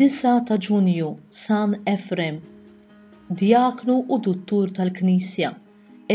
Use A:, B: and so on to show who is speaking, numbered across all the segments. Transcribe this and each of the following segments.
A: Disgħa ta' Ġunju, San Efrem, djaknu u duttur tal-Knisja,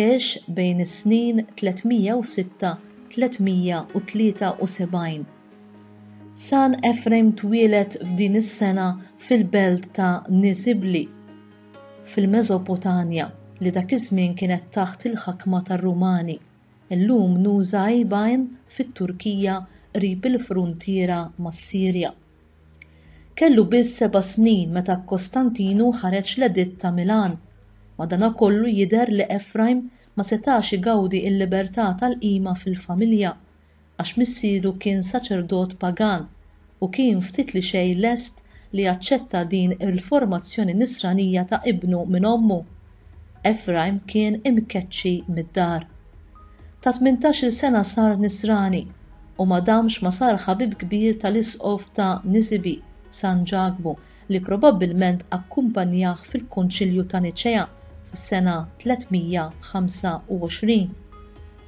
A: għex bejn is-snin 306, 373. San Efrem twieled f'din is-sena fil-belt ta' Nisibli, fil-Mesopotamja, li dak iż-żmien kienet taħt il-ħakma tar-Rumani. Illum Nusaybin fit-Turkija qrib il-fruntiera mas-Sirja. Kellu biss seba' snin meta Kostantinu ħareġ l-Editt ta' Milan. Madanakollu jidher li Efraim ma setax igawdi l-libertà tal-qima fil-familja għax missieru kien saċerdot pagan u kien ftit li xejn lest li jaċċetta din il-formazzjoni nisranija ta' ibnu minn ommu. Efraim kien imkeċċi mid-dar. Ta' tmintax-il sena sar nisrani u ma damx ma sar ħabib kbir tal-isqof ta' Nisibi, San Ġakbu, li probabbilment akkumpanjah fil-Konċilju ta' Niċea fis-sena 325.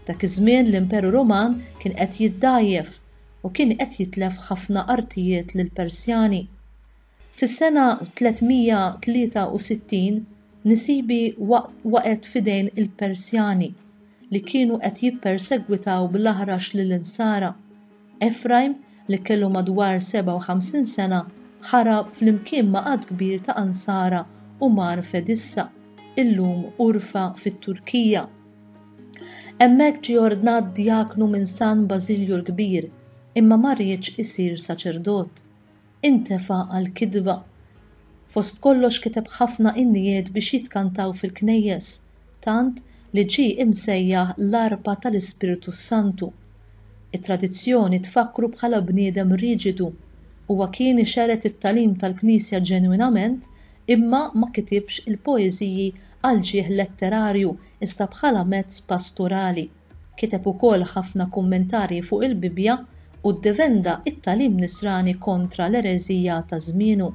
A: Dak iż-żmien l-Imperu Ruman kien qed jiddgħajjef u kien qed jitlef ħafna artijiet lill-Persjani. Fis-sena 363 Nisibi waqgħet f'idejn il-Persjani, li kienu qed jippersegwitaw bl-aħrax lill-Insara. Efraim, li kellu madwar 57 sena, ħarab flimkien ma' għadd kbir ta' Ansara u mar f'Edissa, illum Urfa fit-Turkija. Hemmhekk ġie ordnat djaknu minn San Bażilju l-Kbir, imma ma riedx isir saċerdot. Intefa' għall-kitba. Fost kollox kiteb ħafna innijiet biex jitkantaw fil-knejjes, tant li ġie imsejjaħ l-arpa tal-Ispirtu s-Santu. It-tradizzjoni tfakkru bħala bniedem riġidu. Huwa kien ixerred it-tagħlim tal-Knisja ġenwinament imma ma kitibx il-poeżiji għal ġieħ letterarju iżda bħala mezz pastorali. Kiteb ukoll ħafna kummentarji fuq il-Bibbja u ddevenda t-tagħlim Nisrani kontra l-ereżija ta' żmienu.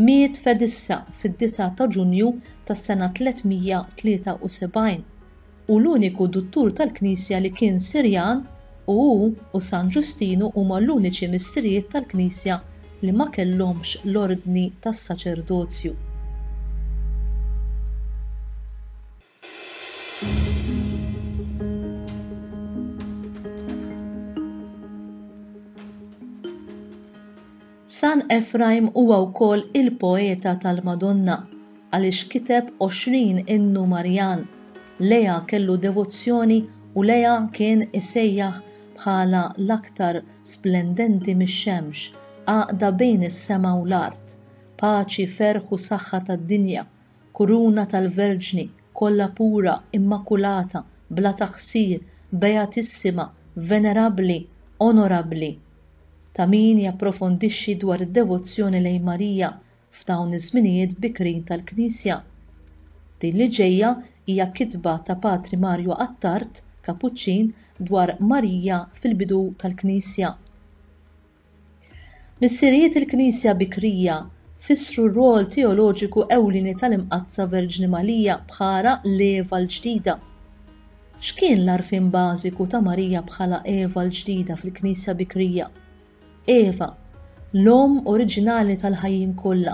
A: Miet f'Edissa fid-disgħa ta' Ġunju tas-sena 373. Hu l-uniku duttur tal-Knisja li kien Sirjan u hu u San Ġustinu huma l-uniċi missirijiet tal-Knisja li ma kellhomx l-ordni tas-saċerdozju. San Efraim huwa wkoll il-poeta tal-Madonna għaliex kiteb 20 innu Marjan. Lejha kellu devozzjoni u lejha kien isejjaħ bħala l-aktar splendenti mix-xemx, għaqda bejn is-sema u l-art, paċi, ferħ u saħħa tad-dinja, Kuruna tal-Verġni, kollha pura, immakulata, bla taħsir, beatissima, venerabbli, onorabbli. Ta' min japprofondixxi dwar id-devozzjoni lejn Marija f'dawn iż-żminijiet bikrin tal-Knisja. Din li ġejja hija kitba ta' Patri Mario Attard, Kapuċċin, dwar Marija fil-bidu tal-Knisja. Missirijiet il-Knisja bikrija fissru r-rwol teoloġiku ewlieni tal-Imqaddsa Verġni Malija bħala l-Eva l-ġdida. X'kien l-għarfien bażiku ta' Marija bħala Eva l-ġdida fil-Knisja bikrija? Eva, l-omm oriġinali tal-ħajjin kollha,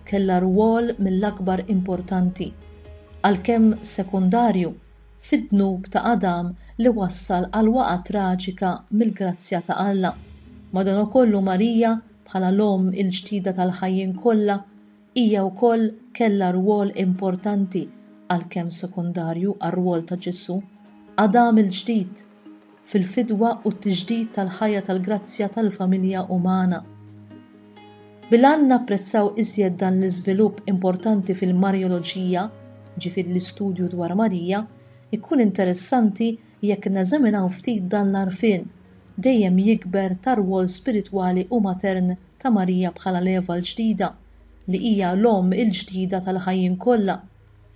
A: kellha rwol mill-akbar importanti, għalkemm sekondarju, fid-dnub ta' Adam li wassal għall-waqgħa traġika mill-grazzja ta' Alla. Madanakollu Marija, bħala l-Omm il-ġdida tal-ħajjin kollha, hija wkoll kellha rwol importanti, għalkemm sekondarju għar-rwol ta' Ġesù, Adam il-ġdid, fil-fidwa u t-tiġdid tal-ħajja tal-grazzja tal-familja umana. Bil-għan napprezzaw iżjed dan l-iżvilupp importanti fil-Marjoloġija, jiġifieri l-istudju dwar Marija, ikun interessanti jekk neżaminaw ftit dan l-għarfien dejjem jikber tar-rwol spiritwali u matern ta' Marija bħala l-Eva l-ġdida, li hija l-Omm il-ġdida tal-ħajjin kollha,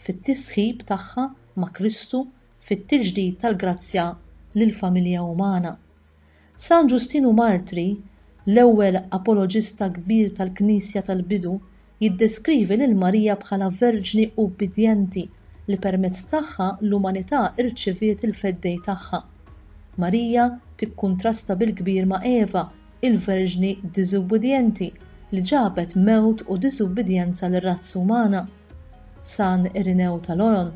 A: fit-tisħib tagħha ma' Kristu fit-tiġdid tal-grazzja lill-familja umana. San Ġustinu Martri, l-ewwel apoloġista kbir tal-Knisja tal-bidu, jiddeskrivi lil Marija bħala verġni ubbidjenti li permezz tagħha l-umanità rċiviet il-Feddej tagħha. Marija tikkuntrasta bil-kbir ma' Eva, il-verġni diżubbidjenti, li ġabet mewt u diżubbidjenza lir-razza umana. San Irinew ta' Lyon,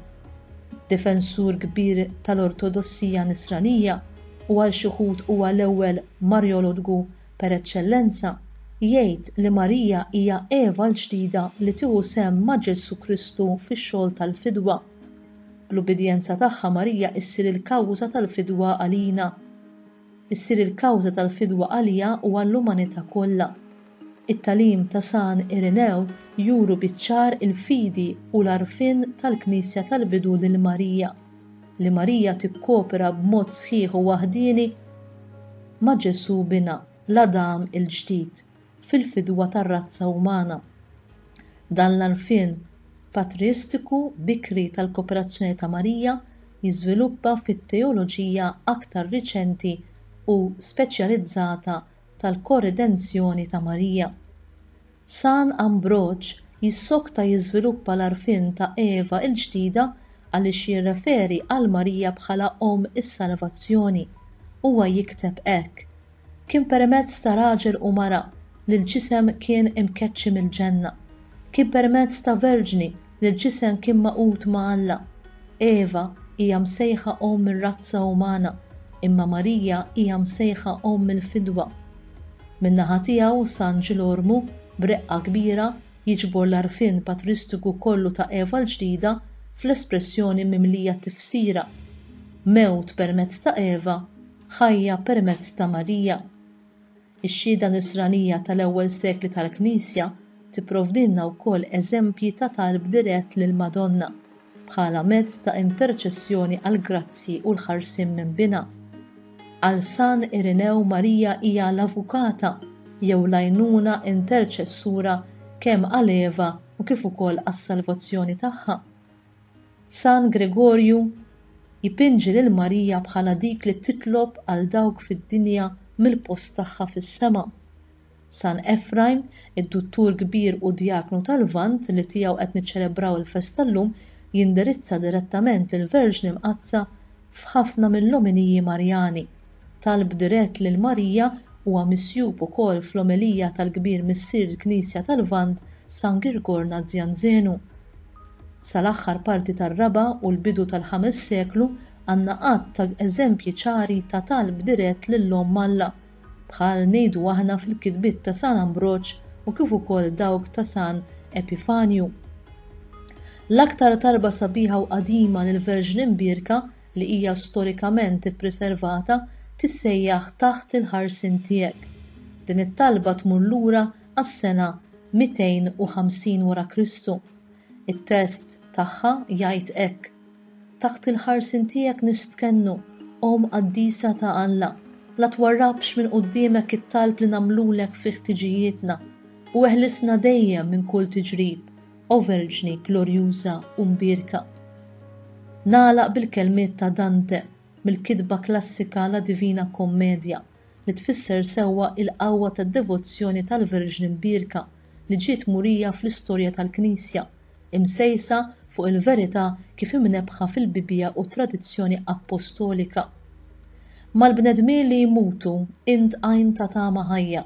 A: difensur kbir tal-ortodossija Nisranija u għal xi wħud huwa l-ewwel Marjologu per eċċellenza, jgħid li Marija hija Eva l-ġdida li tieħu sehem ma' Ġesù Kristu fix-xogħol tal-fidwa. Bl-ubbidjenza tagħha Marija issir il-kawża tal-fidwa għalina. Issir il-kawża tal-fidwa għaliha u għall-umanità kollha. It-tagħlim ta' San Irinew juru biċ-ċar il-fidi u l-għarfien tal-Knisja tal-bidu lil Marija, li Marija tikkopera b'mod sħiħ u waħdieni ma' Ġesù Binha, l-Adam il-ġdid, fil-fidwa tar-razza umana. Dan l-għarfien patristiku bikri tal-koperazzjoni ta' Marija jiżviluppa fit-teoloġija aktar riċenti u speċjalizzata tal-korredenzjoni ta' Marija. San Ambroġ jissokta jiżviluppa l-għarfien ta' Eva l-ġdida għaliex jirreferi għal Marija bħala Omm is-Salvazzjoni. Huwa jikteb hekk, Kien permezz ta' raġel u mara li l-ġisem kien imkeċċi mill-ġenna. Kien permezz ta' verġni li l-ġisem kien magħqud ma' Alla. Eva hija msejħa omm ir-razza umana, imma Marija hija msejħa omm il-fidwa. Min-naħa tiegħu San Ġilormu, b'reqqa kbira, jiġbor l-għarfien patristiku kollu ta' Eva l-ġdida fl-espressjoni mimlija tifsira, Mewt permezz ta' Eva, ħajja permezz ta' Marija. Ix-xhieda Nisranija tal-ewwel sekli tal-Knisja tipprovdilna wkoll eżempji ta' talb dirett lill-Madonna bħala mezz ta' interċessjoni għall-grazzji u l-ħarsien minn Binha. Għal San Irinew Marija hija l-avukata jew l-għajnuna interċessura kemm għal Eva u kif ukoll għas-salvazzjoni tagħha. San Gregorju jpinġi lil Marija bħala dik li titlob għal dawk fid-dinja mill-post tagħha fis-sema. San Efrajm, id-duttur kbir u djaknu tal-Lvant li tiegħu qed niċċelebraw il-festa llum, jindirizza direttament lill-Verġni Mqaddsa f'ħafna mill-ominiji Marjani. Talb dirett lil Marija huwa misjub ukoll fl-omelija tal-kbir Missier il-Knisja tal-Lvant San Girgor Nazjanzenu. Sal-aħħar parti tar-raba' u l-bidu tal-ħames seklu għandna għadd ta' eżempji ċari ta' talb dirett lil Omm Alla, bħal ngħidu aħna fil-kitbiet ta' San Ambroġ u kif ukoll dawk ta' San Epifanju. L-aktar talba sabiħa u qadima lill-Verġni Mbierka li hija storikament ippriservata tissejjaħ Taħt il-Ħarsien Tiegħek. Din it-talba tmur lura għas-sena 250 wara Kristu. It-test tagħha jgħid hekk, Taħt il-ħarsien tiegħek nistkennu, Omm qaddisa ta' Alla, la twarrabx minn quddiemek it-talb li nagħmlulek fi ħtiġijietna, u eħlisna dejjem minn kull tiġrib, O Verġni glorjuża u mbierka. Nagħlaq bil-kelmiet ta' Dante mill-kitba klassika La Divina Commedia, li tfisser sewwa il-qawwa tad-devozzjoni tal-Verġni Mbierka li ġiet murija fl-istorja tal-Knisja, imsejsa fuq il-verità kif imnebbħa fil-Bibbja u t-tradizzjoni appostolika. Mal-bnedmin li jmutu, int għajn ta' tama ħajja,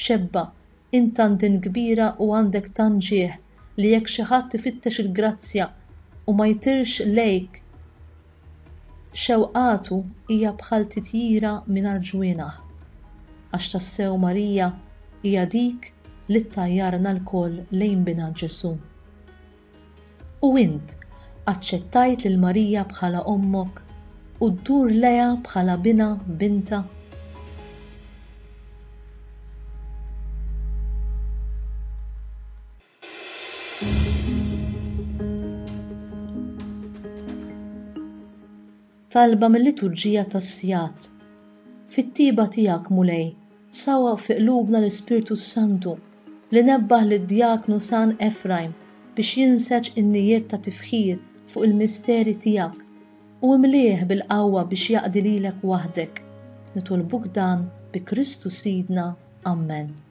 A: xebba, int tant int kbira u għandek tant ġieħ li jekk xi ħadd ifittex il-grazzja u ma jtirx lejk Xewqatu hija bħal titjira mingħajr ġwienaħ, għax tassew Marija hija dik li ttajjarna lkoll lejn Binha Ġesù. U int, aċċettajt lil Marija bħala ommok u ddur lejha bħala binha, bintha? Talba mil-Liturġija tas-Sigħat. Fit-tjieba tiegħek, Mulej, sawwab fi qlubna l-Ispirtu s-Santu, li nebbaħ lid-djaknu San Efrajm biex jinseġ innijiet ta' tifħir fuq il-misteri tiegħek, u imlieh bil-qawwa biex jaqdi lilek waħdek. Nitolbuk dan bi Kristu Sidna. Ammen.